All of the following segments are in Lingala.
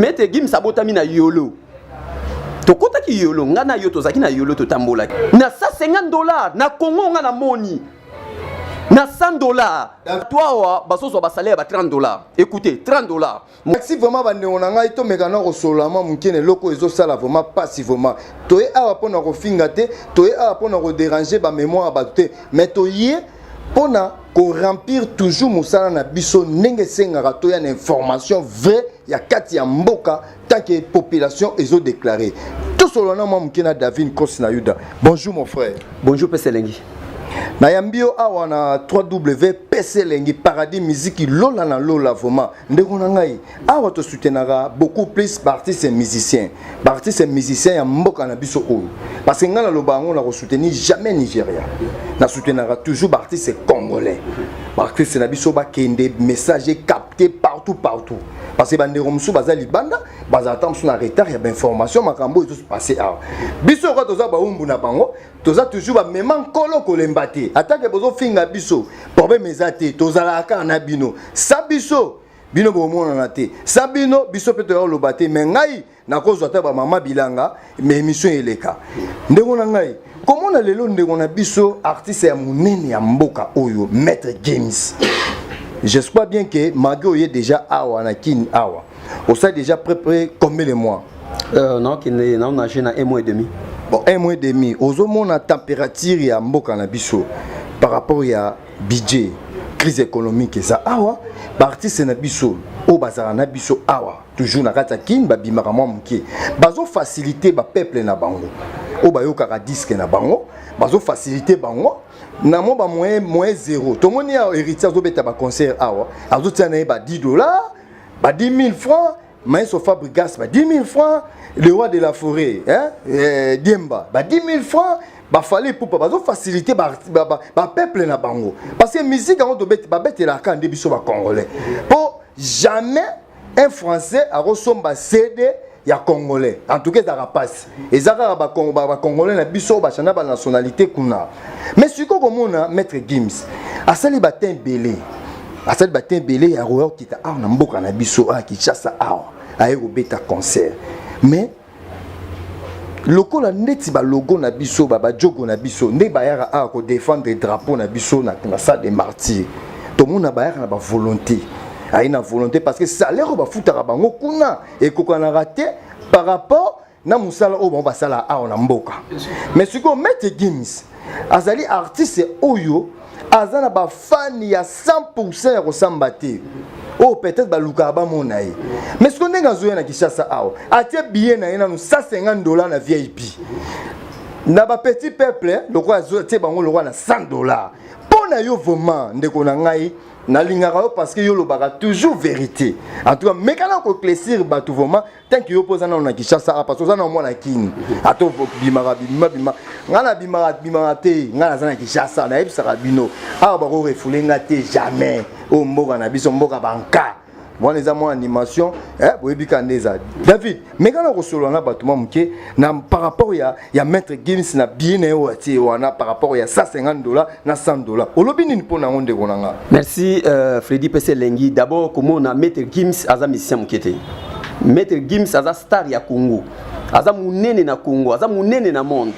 Maître Gims abotami na Yolo. Tokotaki Yolo, nga na yo tozalaki na Yolo, totambolaki na 150 $ na Congo. Nga namoni na 100 $, to awa bazozwa basalaire ya ba 30 $. Écoutez, 30 $. Merci vraiment, bandeko na ngai. Tomeka na kosolola mwa moke na eloko oyo ezosala vraiment mpasi. Vraiment, toye awa mpona kofinga te, toye awa mpona kodéranger bamémoire ya bato te, mais toye mpona koremplir toujours mosala na biso ndenge esengaka. Toya na information vrai ya kati ya mboka tant que population ezodéclare. Tosolola na mwa moke na David Nkosi na Yuda. Bonjour, mon frère. Bonjour, Pese Elengi. Nayambi yo awa na 3W PC Elengi, Paradis Musique, lola na lola. Vraiment, ndeko na ngai, awa tosoutenaka beaucoup plus baartiste musicien, baartiste musicien ya mboka na biso oyo, parce que ngai naloba yango, na kosoutenir jamais Nigeria, nasoutenaka toujours baartiste congolais. Baartiste na biso bakende, message ecapté partout partout, parce que bandeko mosusu baza libanda, bazala ta mosusu na retard ya bainformation, makambo oyo ezopase awa. Biso oka toza bawumbu na bango, toza toujours bamema nkolo kolemba te. Atake bozofinga biso, problème eza te, tozalaka kaka na bino. Sa biso, bino bomonana te, sa bino, biso mpe toya koloba te. Me ngai nakozwa ata bamama bilanga, me émission eleka. Ndeko na ngai, komona lelo ndeko na biso artiste ya monene ya mboka oyo, Maître Gims, j'espère bien que malgré oye déjà awa na Kini awa, osali déjà près combien de mois? Naokende naonage na un mois et demi. Bon, un mois et demi, ozomona température ya mboka na biso par rapport ya budget, crise économique eza awa. Baartiste na biso oyo bazalaka na biso awa toujours na kati ya Kini, babimaka mwa moke, bazofacilité bapeuple na bango oyo bayokaka disque na bango, bazofacilité bango na mwa bamoyen, moyen zéro. Tomoni awa Héritier azobeta baconcert awa, azotia na ye ba 10 $, ba 10 000 francs, Maestro Fabregas ba 10 000 francs, le roi de la forêt, hein, Diemba ba 10 000 francs, baFally Ipupa. Bazofacilité bapeuple na bango, parce que musique yango babetelaka nde biso bacongolais, mpo jamais un Français akosomba CD ya Congolais. En tout cas, ezalaka mpasi, eza kaka bacongolais na biso oyo bachanda banationalité kuna. Mais sikoyo komona Maître Gims asali batin ebele, asali batin ebele ya roya okita awa na mboka na biso awa Kinshasa awa, aye kobeta concert. Mais lokola ndeti balogo na biso, bajogo na biso nde bayaka awa kodéfendre drapeau na biso na salle de martyr, tomona bayaka na bavolonté, aye na volonté, parce que salaire oyo bafutaka bango kuna ekokanaka te par rapport na mosala oyo bango basala awa na mboka. Mais sikoyo Maître Gims azali artiste oyo aza na bafani ya 100 ya kosamba te, oyo peut-être balukaka bamona ye. Mais sikoyo ndenge azoya na Kinshasa awa, atie billet na ye nanu 150 $ na VIP, na bapetit peuple lokola atie bango lokola na 100 $. Mpo na yo vraiment, ndeko na ngai, nalingaka yo parce que yo olobaka toujours vérité. En tout cas, mekana koéclaircir bato vraiment, tant que yo mpo oza nano na Kinshasa parce que oza na mwana Kini. Ata bimaka bima bima, ngai nabimaka bimaka te, ngai naza na Kinshasa, nayebisaka bino awa, bakorefouler nga te jamais. Oyo mboka na biso, mboka banka wana eza mwa animation, boyebi ka nde eza. David, mekana kosolola na bato mwa moke na par rapport ya Maître Gims na billet na ye oyo atie wana par rapport ya 150 $ na 100 $. Olobi nini mpo na yango, ndeko na nga? Merci, Fredi Pese Elengi. D'abord, komona Maître Gims aza musicien moke te. Maître Gims aza star ya Congo, aza monene na Congo, aza monene na monde.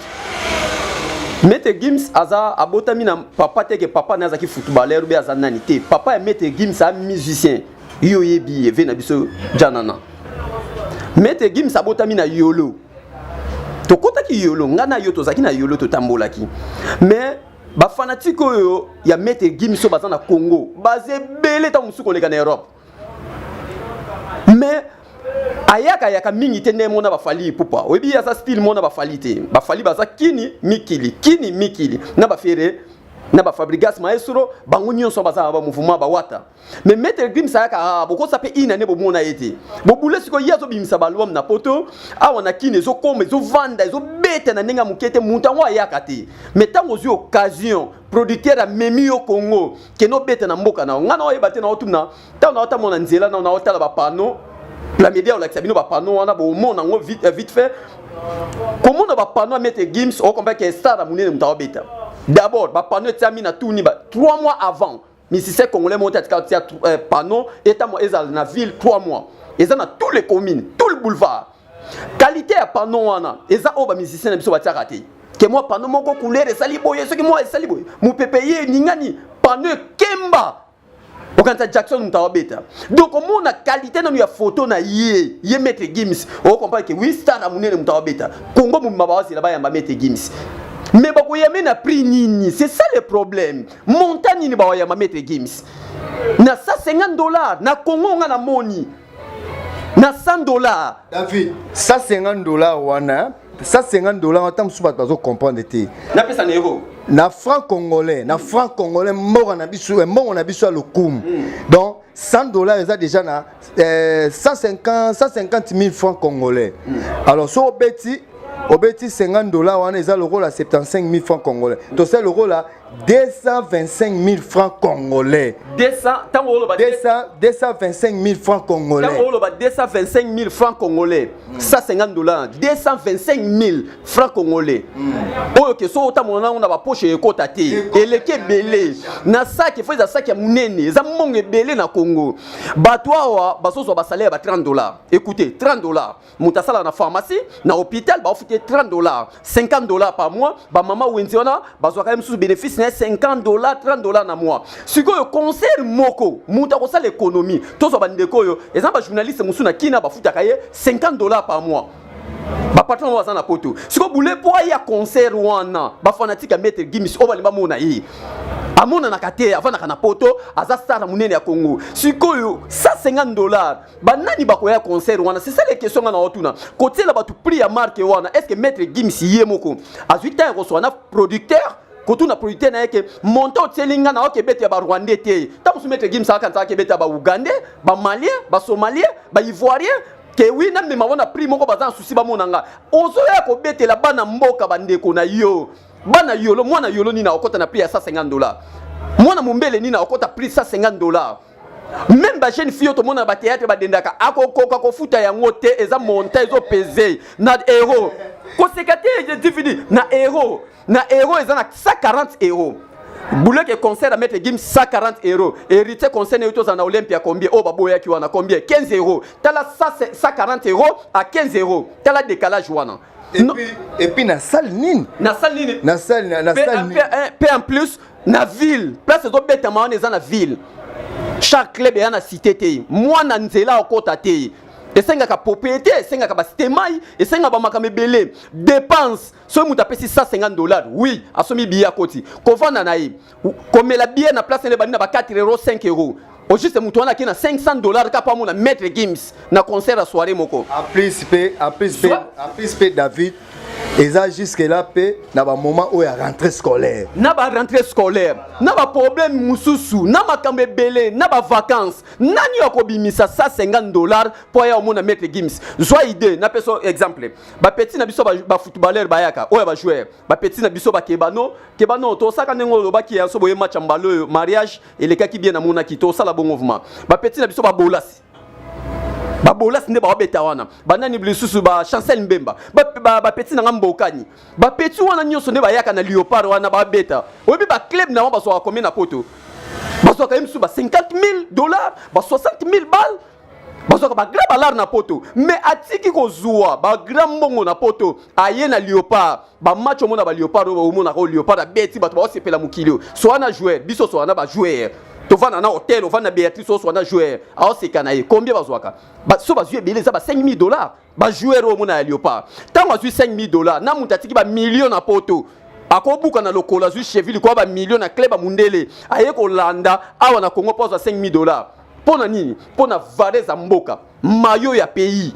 Maître Gims aza abotami na papa te ke papa na azalaki footballeur be aza nani te. Papa ya Maître Gims aza musicien, yo oyebi eve na biso Janana. Maître Gims abotami na Yolo, tokɔtaki Yolo, nga na yo tozalaki na Yolo, totambolaki. Mais bafanatike oyo ya Maître Gims oyo baza na Congo baza ebele, ntango mosusu koleka na Europe. Mais ayaka ayaka mingi te nde mona baFally Ipupa. Oyebi aza style mona baFally te. BaFally baza kini mikili, kini mikili na baFerre na baFabregas, maestro, bango nyonso baza na bamouvement bawata. Mais Maître Gims ayaka, ah, bokosa mpe ina nde bomona ye te, bobule. Sikoyo ye azobimisa baalbum na poto awa na Kini, ezokoma, ezovanda, ezobeta na ndenge ya moke te. Moto yango ayaka te, mais ntango ozwi occasion, producteur amemi yo Congo, kende obeta na mboka na yo. Ngai na oyeba te, na otuna ntango naotamona nzela na naotala bapano la média olakisa bino bapano wana, bomona yango vite, vite fait. Komona bapano ya Maître Gims, okompa ke star ya monene moto aobeta. D'abord bapano etiami na tuni ba 3 mois avant. Musicien congolais moko te atika kotia panneau etamo ezala na ville 3 mois. Eza na tous les communes, tout le boulevard. Qualité ya panneau wana eza oyo bamusicien na biso batiaka te. Ke mwa panneau moko couleur esali boye, soki mwa esali boye, mopepe ye eningani, panneau ekemba. Okanisa Jackson moto awabeta. Donc omona qualité nanu ya photo na ye, ye Maître Gims, ocomprendre ke oui, star ya monene moto awabeta. Congo mobimba bawazela bayamba Maître Gims. Mais bakoyame na prix nini? C'est ça le problème. Montant nini bawayamba Maître Gims? Na 150 $, na Congo nga na moni. Na 100 $. David, 150 $ wana, 150 $, ata mosusu bato bazocomprendre te. Napesa na euro. Na franc congolais, na franc congolais, mboka na biso, mbongo na biso ya lokumu. Donc 100 $ eza déjà na 150 150 000 francs congolais. Alors so obeti 50 $ wana, eza lokola 75 000 francs congolais. Tosala lokola 225 000 francs congolais. 200, ntango oloba 200 225 000 francs congolais. Ntango oloba 225 000 francs congolais, 150 $, 225 000 francs congolais oyo ke so otambola nango na bapoche, ekota te, eleki ebele na saki. Fo eza saki ya monene, eza mbongo ebele na Congo. Bato awa bazozwa basalaire ya ba 30 $. Écoutez, 30 $, moto asalaka na pharmacie, na hôpital, baofuti 30 $, 50 $ par mois. Bamama wenze wana bazwaka ye mosusu bénéfice na ye 50 $, 30 $ na mois. Sikoyo concert moko, moto akosala économie. Tozwa bandeko oyo eza na bajournaliste mosusu na kina, bafutaka ye 50 $ par mois, bapatron oyo baza na poto. Sikoyo bule mpo aya concert wana, bafanatike ya Maître Gims oyo balingi bamona ye, amonanaka te, avandaka na poto, aza star monene ya Congo. Sikoyo 150 $, banani bakoya concert wana? C'est ça les questions nga na otuna. Kotiela bato prix ya marque wana, est ce que Maître Gims ye moko azwi temps ya kozwa na producteur, kotuna producteur na ye ke montant otieli nga na oke ebete ya Barwandais te? Ntango mosusu Maître Gims akanisaka ebete ya Baougandais, Bamalien, Basomalien, Baivoirien, ke wi namema wana prix moko, baza na susi bamona nga. Ozoya kobetela bana mboka, bandeko na yo, bana yolo. Mwana yolo nini akokɔta na prix ya 150 $? Mwana mombele nini akokɔta prix 150 $? Même bajeune fille oyo tomona na bathéâtre badendaka, akokoka kofuta yango te. Eza montant ezopese na euro. Koseka te, DVD na euro, na euro eza na 140 €. Buleke concert ya Maître Gims, 140 €. Héritier, concert na ye tozala na Olympia, combien oyo baboyaki wana? Combien? 15 €. Tala, 140 € à 15 €, tala décalage wana. Et puis na salle nini? Na salle nini? Na salle na salle nini? Pe en plus na ville, place ezobetama wana eza na ville. Chaque club eya na cité te, mwana nzela okota te. Esengaka propriété, esengaka bastemai, esengaka bamakambo ebele, dépense. Soki moto apesi 150 $, oui, asombi billet, akoti, kovanda na ye, komela billet na place nde bandi na ba 4 €, 5 €. Au juste moto wana akei na 500 $ kaka po amona Maître Gims na concert ya soirée moko. En plus mpe, David, eza jusque là mpe na bamoment oyo ya rentrée scolaire. Na barentrée scolaire, na baproblème mosusu, na makambo ebele, na bavacance, nani oyo akobimisa 150 $ mpo aya omona Maître Gims? Zwa idée, napesa exemple: bapeti na biso bafootballeur bayaka, oyo bajoueur, bapeti na biso bakebano kebano, tosaka ndenge olobaki ya so boye, match ya mbala oyo, mariage elekaki bien, namonaki tosala bongo. Vraiment, bapeti na biso babolasi, babolasi nde baobeta wana, banani lisusu, bachancel Mbemba, bapeti na nga mbokani, bapeti wana nyonso nde bayaka na Léopard wana babeta. Oyebi baclub na bango bazwaka combien na poto? Bazwaka ye mosusu ba 50 000 $, ba 60 000 balles. Bazwaka bagrand balare na poto. Mais atiki kozwa bagrand mbongo na poto, aye na Léopard, bamatch omona baléopard oyo, omonaka oyo Léopard abeti, bato baosepela mokili oyo. So wana joueur, biso so wana bajoueur, tovanda na hotel, ovanda na Béatrice, oso wana joueur aoseka na ye. Combien bazwaka? So bazwi ebele, eza ba 5000 $, bajoueur oyo omona ya Léopard. Ntango azwi 5000 $, na moto atiki bamillion na poto, akobuka na lokolo, azwi cheville kwa bamillion na club ya mundele, aye kolanda awa na Congo mpo azwa 5000 $. Mpo na nini? Mpo na valeur ya mboka, mayo ya pays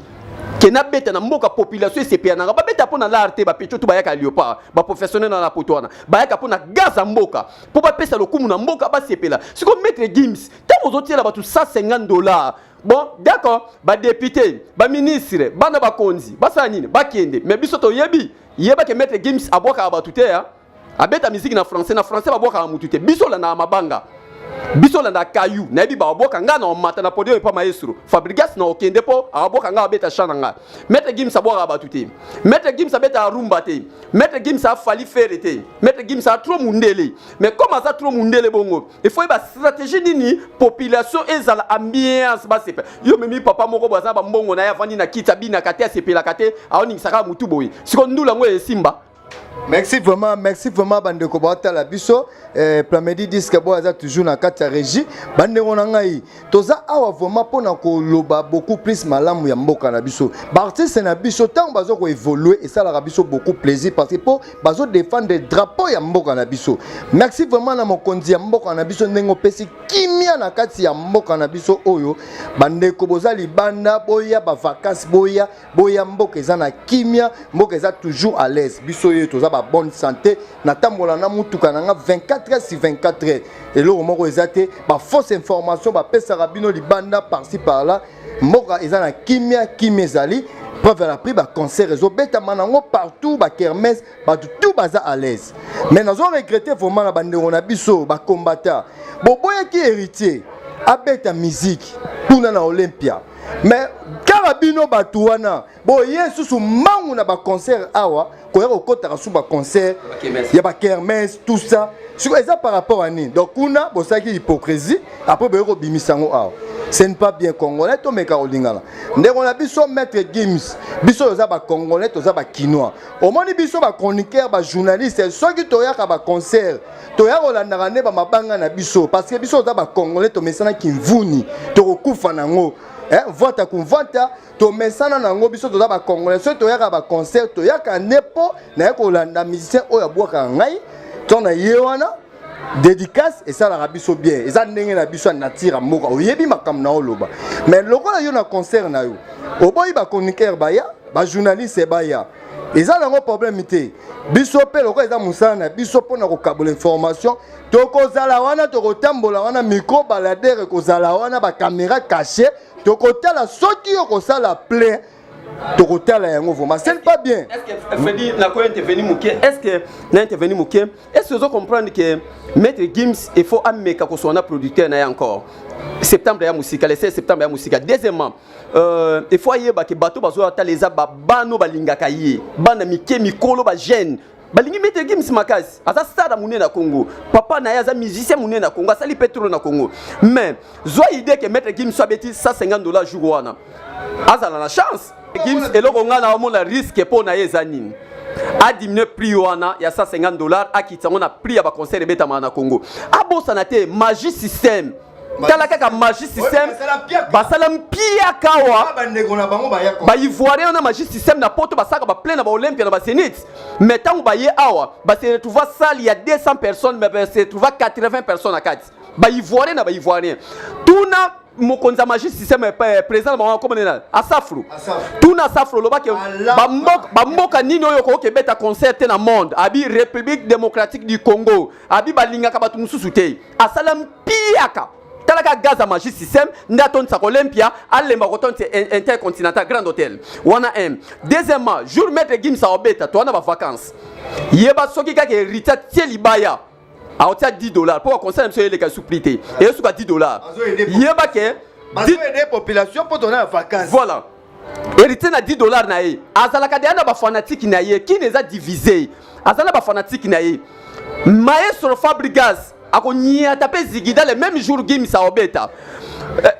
ke nabeta na mboka, population esepela nanga. Babeta mpo na lar te. Bapetio tu bayaka Léopard, baprofessionnel na poto wana, bayaka mpo na gaz ya mboka, mpo bapesa lokumu na mboka, basepela. Sikoyo Maître Gims, ntango ozotiela bato 150 $, bon, d'accord, badéputé, baministre, bana bakonzi basala nini? Bakende. Mais biso toyebi, yebake Maître Gims abwakaka bato te. Ya abeta musique na français, na français babwakaka mutu te. Biso olandaka mabanga. Biso olanda kayu nayebi baobwaka ngai na omata na podium epa maestro Fabrigas na okende mpo abwaka ngai, abeta chant na ngai. Maître Gims abwakaka bato te. Maître Gims abetaka rumba te. Maître Gims afali Ferre te. Maître Gims a trop mundele. Mais comme aza trop mundele bongo, il faut yeba stratégie nini population ezala ambiance, basepe. Yo memi papa moko boye aza bambongo na ye, avandi na kiti, abinaka te, asepelaka te, aoningisaka mutu boye. Siko ndula yango esimba. Merci vraiment, merci vraiment bandeko baotala biso. Plamedi Disque boy aza toujours na kati ya régie. Bandeko na ngai, toza awa vraiment mpona koloba beaucoup plus malamu ya mboka na biso. Baartiste na biso, ntango baza koévolue, esalaka biso beaucoup plaisir parce que mpo bazodéfendre drapeau ya mboka na biso. Merci vraiment na mokonzi ya mboka na biso, ndenge opesi kimia na kati ya mboka na biso oyo. Bandeko boza libanda, boya bavacances, boya, boya, mboka eza na kimia, mboka eza toujours à l'aise. Biso oyo toza ba bonne santé, natambola na mutuka na nga 24 heures sur 24 heures, eloko moko eza te. Bafausse information bapesaka bino libanda par-ci par-là, mboka eza na kimia, kimia ezali. Preuve à l'appui, baconcert ezobetama nango partout, bakermesse, bato tout baza à l'aise. Mais nazo regretter vraiment na bandeko na biso bacombattant, boboyaki Héritier abeta musique kuna na Olympia, mais kaka bino bato wana boye susu mbangu na baconcert awa, koya kokɔtaka su baconcert ya bakermesse, tout ça. Sikoyo eza par rapport à nini? Donc kuna bosalaki hypocrisie, après boye kobimisa yango awa, ce n'est pas bien. Congolais, tomeka kolingana. Ndeko na biso Maître Gims, biso toza bacongolais, toza bakinois. Omoni biso bachroniqueur, bajournaliste, soki toyaka baconcert, toya kolandaka nde bamabanga na biso, parce que biso toza bacongolais, tomesanaki mvuni, tokokufa nango, vanta kumvanta, tomesana nango. Biso toza bacongolais, soki toyaka baconcert, toyaka nde mpo naye kolanda musicien oyo abwakaka ngai to na ye wana. Dédicace esalaka biso bien, eza ndenge na biso ya nature ya mboka. Oyebi makambo na oloba, mais lokola yo na concert na yo oboyi bachroniqueur baya, bajournaliste baya, eza nango problème te. Biso mpe lokola eza mosala na biso mpona kokabola information, tokozala wana, tokotambola wana, micro baladeur ekozala wana, bacaméra caché, tokotala soki okosala plein, tokotala yango. Vraiment, ce n'est pas bien. Est-ce que Freddy nako intervenir moke? Est-ce que na intervenir moke? Est-ce que ozo comprendre que Maître Gims, il faut ameka koswana na producteur na ye encore septembre ya mosika, le 16 septembre ya mosika? Deuxièmement, il faut ayeba ke bato bazoyatala eza babano balingaka ye, bana mike, mikolo, bajeune balingi Maître Gims makasi. Aza star ya monene na Congo, papa na ye aza musicien monene na Congo, asali mpe tro na Congo. Mais zwa idée ke Maître Gims so abeti 150 $ jour wana, azala na chance. Gims, eloko ngai na omona risque mpo na ye eza nini? Adiminue prix wana ya 150 $, akitisa yango na prix ya baconcert ebetamaka na Congo. Abosana te Magie Système. Tala kaka Magie Système, basala mpiaka awa. Bandeko na bango baya. Baivoirien wana, Magie Système na Poto basalaka baplein na baOlympia, na baZénith, mais ntango baye awa, base retrouva salle ya 200 personnes, mais base retrouva 80 personnes na kati, baivoirien na baivoirien. Tuna mokonzi ya Magie Système, président na bango, komona nani, Asafru. Tuna Asafru, olobaki bamboka nini oyo okoki ebeta concert te na monde? Abi République démocratique du Congo. Abi balingaka bato mosusu te. Asala mpiaka. Talaka gaz ya Magie Système nde atondisaka Olympia, alemba kotondisa Intercontinental, Grand Hôtel wana. 1 deuxièmement, jour Maître Gims aobeta, to wana bavacance, yeba soki kaka Héritier tie libaya, aotia 10 $, mpo baconcert na biso eleka supli te, eyosuka 10 $. Yeba ke bazoaider population mpo tona ya vacance. Voilà, Héritier na 10 $ na ye, azalaka deya na bafanatike na ye. Kini eza divise, aza na bafanatike na ye. Maestro Fabrigas akoniata mpe zigida le même jour Gims aobeta.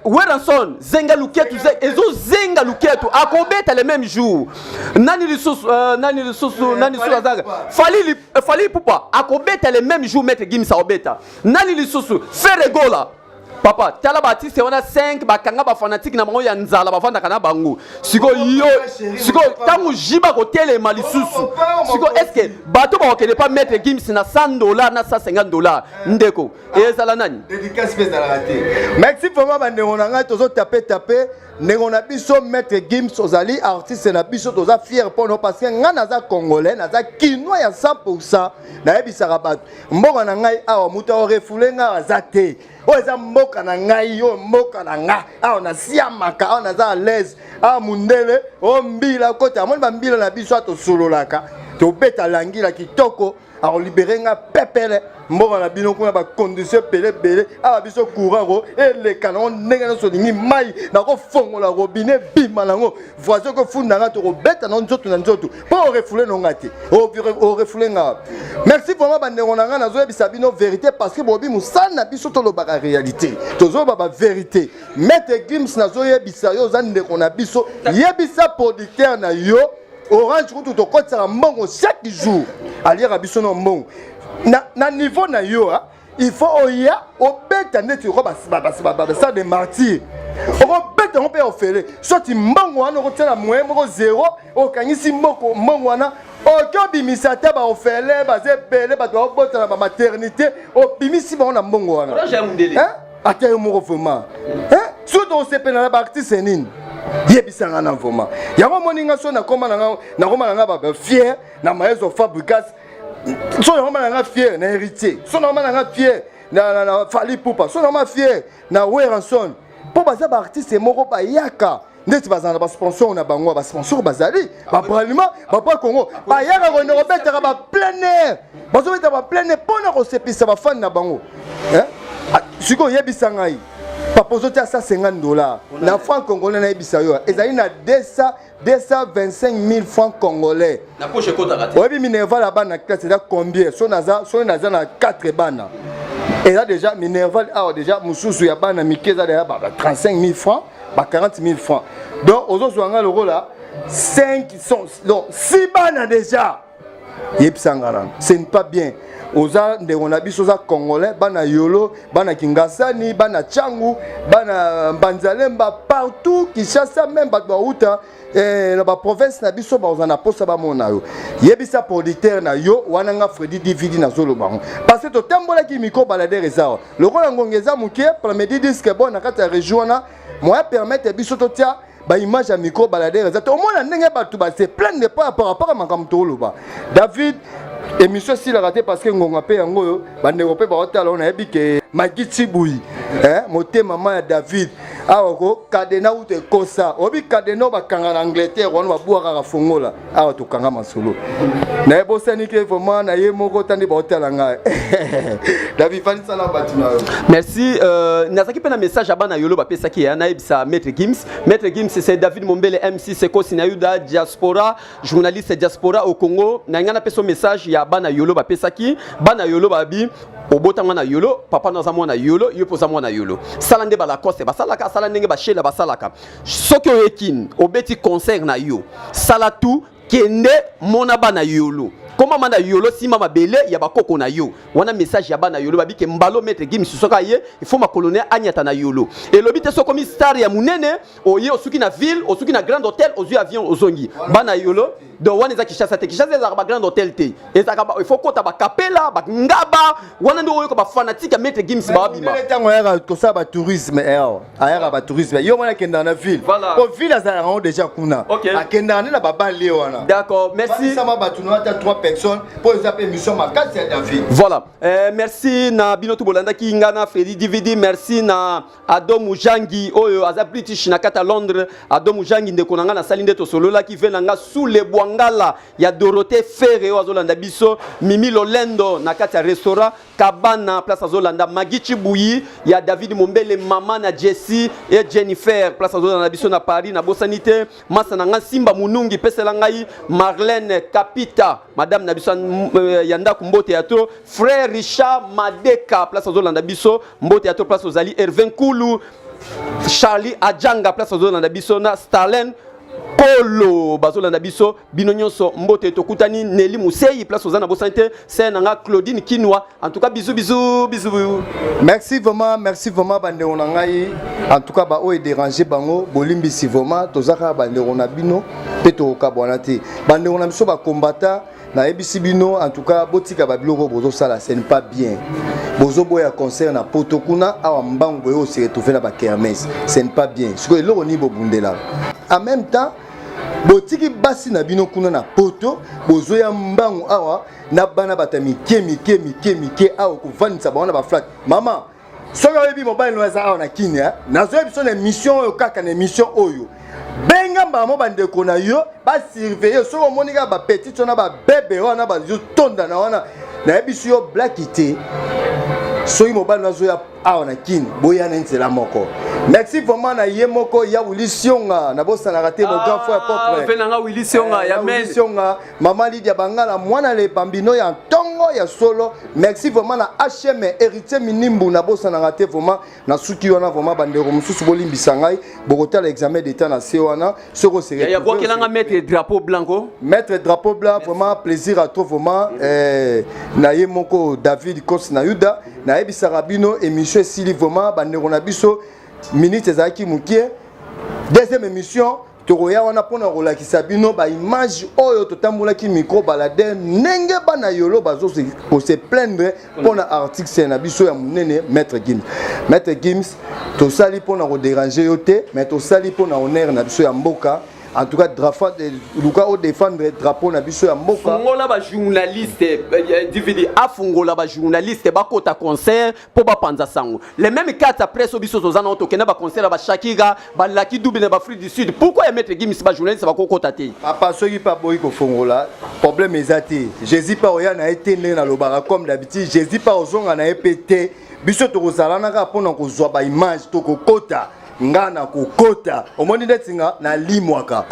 Werrason zenga luketu, ezozenga luketu, akobeta le même jour. Nani lisusu? Nani lisusu? Nani lisusu azaka? Fally Ipupa akobeta le même jour Maître Gims aobeta. Nani lisusu? Ferre Gola. Papa, tala baartiste wana 5 bakanga bafanatike na bango ya nzala, bavandaka na bango. Sikoyo yo, sikoyo ntango jiba kotelema lisusu, sikoyo est ce que bato bakokende pa Maître Gims na 100 $ na 150 $, ndeko, ezala nani? Dédicace mpe ezalaka te. Merci vraiment bandeko na ngai, tozotape tape. Ndeko na biso Maître Gims, ozali artiste na biso, toza fier mpono, parce que ngai naza congolais, naza kinois ya 100. Nayebisaka bato, mboka na ngai awa, moto aorefule ngai aza te. Oyo eza mboka na ngai, oyo mboka na nga awa, nasiamaka awa, naza à l'aise awa. Mundele oyo mbila kota, amoni bambila na biso awa, tosololaka. Tobeta langila kitoko, akolibere nga pepele. Mboka na bino kuna bacondition ebele ebele, awa biso courant ko eleka nango ndenge nyonso olingi, mai nakofongola robinet bima nango, voisin kofunda nga, tokobeta nango nzoto na nzoto mpo orefule no nga te, orefule nga. Merci vraiment bandeko na nga, nazoyebisa bino vérité parce que bobi mosala na biso, tolobaka réalité, tozoloba bavérité. Maître Gims, nazoyebisa yo, oza ndeko na biso, yebisa producteur na yo Orange kutu tokotisaka mbongo chaque jour, aliaka biso na mbongo na niveau na yo. Il faut oya obeta neti oko basale de martyr, okobeta yango mpe ofele soti mbongo wana, okotia na moyen moko zero, okangisi mboko mbongo wana, oki obimisa te baofele baza ebele, bato baobota na bamaternité, obimisi bango na mbongo wana. Ata yo moko vraiment, soki tokosepela na baartiste nini, yebisanga na vraiment. Yango omoni nga so nakoma nanga bafier na Maestro Fabregas, so nakoma nanga fier na Héritier, so nakoma nanga fier na Fally Ipupa, so nakoma fier na Werrason, mpo baza baartiste moko bayaka ndeti bazala na basponsor na bango, basponsor bazali babralima bapa Congo, bayaka kende kobetaka baplein air, bazobeta baplein air mpona kosepelisa bafani na bango. Sikoyo oyebisa ngai, papa, ozotia 150 $. Na franc congolais, nayebisa yo, ezali na 200 225 000 francs congolais. Oyebi minerval ya bana classe eza combien? So naza, soki naza na 4 bana, eza déjà minerval awa déjà mosusu ya bana mike eza déjà ba 35 000 francs, ba 40 000 francs. Donc ozozwa nga lokola 5, donc 6 bana déjà. Yebisanga nano, ce n'est pas bien. Oza ndeko na biso, oza Congolais, bana Yolo, bana Kingasani, bana Tshangu, bana Mbanzalemba, partout Kinshasa, même bato bauta na baprovince na biso bakozala na posa bamona yo. Yebisa producteur na yo wana, nga Fredi DVD nazoloba yango parce que totambolaki micro baladeur eza awa. Lokola ngonga eza moke, plamedi disque bon na kati ya région wana, moya permettre biso totia baimage ya micro baladeur eza te, omona ndenge bato base plaindre par rapport ya makambo toloba. David, émission esilaka te parce que ngonga mpe yango oyo, bandeko mpe baotala oyo. Nayebi ke Magi Tibui, motema ma ya David awa ko kadena uta ekosa, oyebi kadena oyo bakanga na Angleterre wana, babwakaka fongola awa, tokanga masolo nayebosani ke vraiment na ye moko tandi baotala ngai. David, fandisala bato na yo. Merci. Nazalaki mpe na message ya bana Yolo bapesaki ya nayebisa Maître Gims. Maître Gims, c'est David Mombele, MC Sekosi na Yuda diaspora, journaliste diaspora au Congo. Na ngai napesa message ya bana Yolo bapesaki. Bana Yolo babi obotanga na Yolo, papa naza mwana Yolo, yo mpe oza mwana Yolo. Sala nde balacoste basalaka, sala ndenge bashela basalaka. Soki oyekini obeti concert na yo, sala tout, kende mona bana Yolo, koma bana Yolo, nsima mabele ya bakoko na yo wana. Message ya bana Yolo babike mbalo Maître Gims soki aye, il faut makolo ne anyata na Yolo. Elobi te soki omi star ya monene, oye osuki na ville, osuki na grand hôtel, ozwi avion, ozongi. Bana Yolo, donc wana eza Kinshasa te. Kinshasa ezalaka bagrand hôtel te, ezalaka il faut kota bakapela bangaba wana nde oyoka bafanatike ya Maître Gims babima. Ntango ayaka kosala batourisme awa, ayaka batourisme, yo mwana akendaka na ville po ville azalaka yango déjà kuna, akendaka nde na babale wana. D'accord, merci. Sama bato no ata 3 personnes mpo eza mpe émission makasi ya David. Voilà, merci na bino tu bolandaki nga na Fredi DVD. Merci na Ado Mujangi oyo aza British na kati ya Londres. Ado Mujangi, ndeko na nga, nasali nde tosololaki ve na nga Sule Bwangala ya Dorothée Ferre oyo azolanda biso, Mimi Lolendo na kati ya restaurant Kabana, place azolanda, Magi Chibuyi ya David Mombele, mama na Jessie et Jennifer, place azolanda biso na Paris. Nabosani te masa na nga Simba Munungi, pesela ngai Marlène Kapita, madame na biso ya ndako, mbote ya to frère Richard Madeka, place azolanda biso, mbote ya to place ozali, Hervin Kulu, Charlie Adjanga, place azolanda biso, na Starlen Kolo bazolanda biso, bino nyonso mbote. Tokutani. Neli Musei, place oza, na bosani te se na nga Claudine Kinwa. En tout cas, bisous, bisous, bisous. Merci vraiment, merci vraiment bandeko na ngai. En tout cas baoyo edérange bango, bolimbisi vraiment. Toza kaka bandeko na bino mpe tokokabwana te. Bandeko na biso bakombata, nayebisi bino, en tout cas botika babiloko bozosala, ce n'est pas bien. Bozoboya concert na Poto kuna, awa mbangu boye ose retrouve na bakermesse, ce n'est pas bien. Sikoyo eloko nini bobundela? En même temps botiki basi na bino kuna na Poto, bozoya mbangu awa na bana bato ya mike mike mike mike awa, kovandisa bango na baflat. Mama, soki oyebi mobali no aza awa na Kini, nazoyebi biso na émission oyo, kaka na émission oyo. Benga mbamo bandeko na yo basurveille. Soki omoni kaka bapetite wana, babebe wana bazotonda na wana, nayebisi yo blaki te. Soki mobali nazoya awa na Kini, boya na nzela moko. Merci vraiment na ye moko ya Willy Sionga, nabosanaka te, mon grand frère propre. Mpe nanga Willy Sionga ya Willy men. Sionga, mama Lydia Bangala, mwana le bambino ya ntongo ya solo. Merci vraiment na HM Héritier Minimbu, nabosanaka te vraiment. Na suki wana vraiment, bandeko mosusu bolimbisa ngai, bokotala examen d'état na se wana soki ose Ya bwakelanga maître drapeau blanco. Maître drapeau blanc, vraiment plaisir à toi vraiment. Na ye moko David Kos na Yuda, nayebisaka bino émission esili vraiment. Bandeko na biso, minute ezalaki mokie. Deuxième émission tokoya wana mpona kolakisa bino baimage oyo totambolaki micro baladeur, ndenge bana Yolo bazose plaindre mpona artiste na biso ya monene, Maître Gims. Maître Gims, tosali mpona kodéranger yo te, mais tosali mpona honneur na biso ya mboka. En tout cas, drafa, luka odéfendre drapeau na biso ya mboka. Fungola bajournaliste DVD, afungola bajournaliste bakota concert mpo bapanza sango. Le même carte après so biso toza nango, tokende baconcert ya bashakira, balaki dubi na baAfrique du Sud. Pourquoi ya Maître Gims bajournaliste bakokota te? Papa, soki mpe aboyi kofongola, problème eza te. Jésus mpe oya na ye te. Ndenge nalobaka, comme d'habitude, Jésus mpe ozonga na ye mpe te. Biso tokozala na kaka mpona kozwa baimage, tokokota. Nga na kokota, omoni neti nga nalimwaka.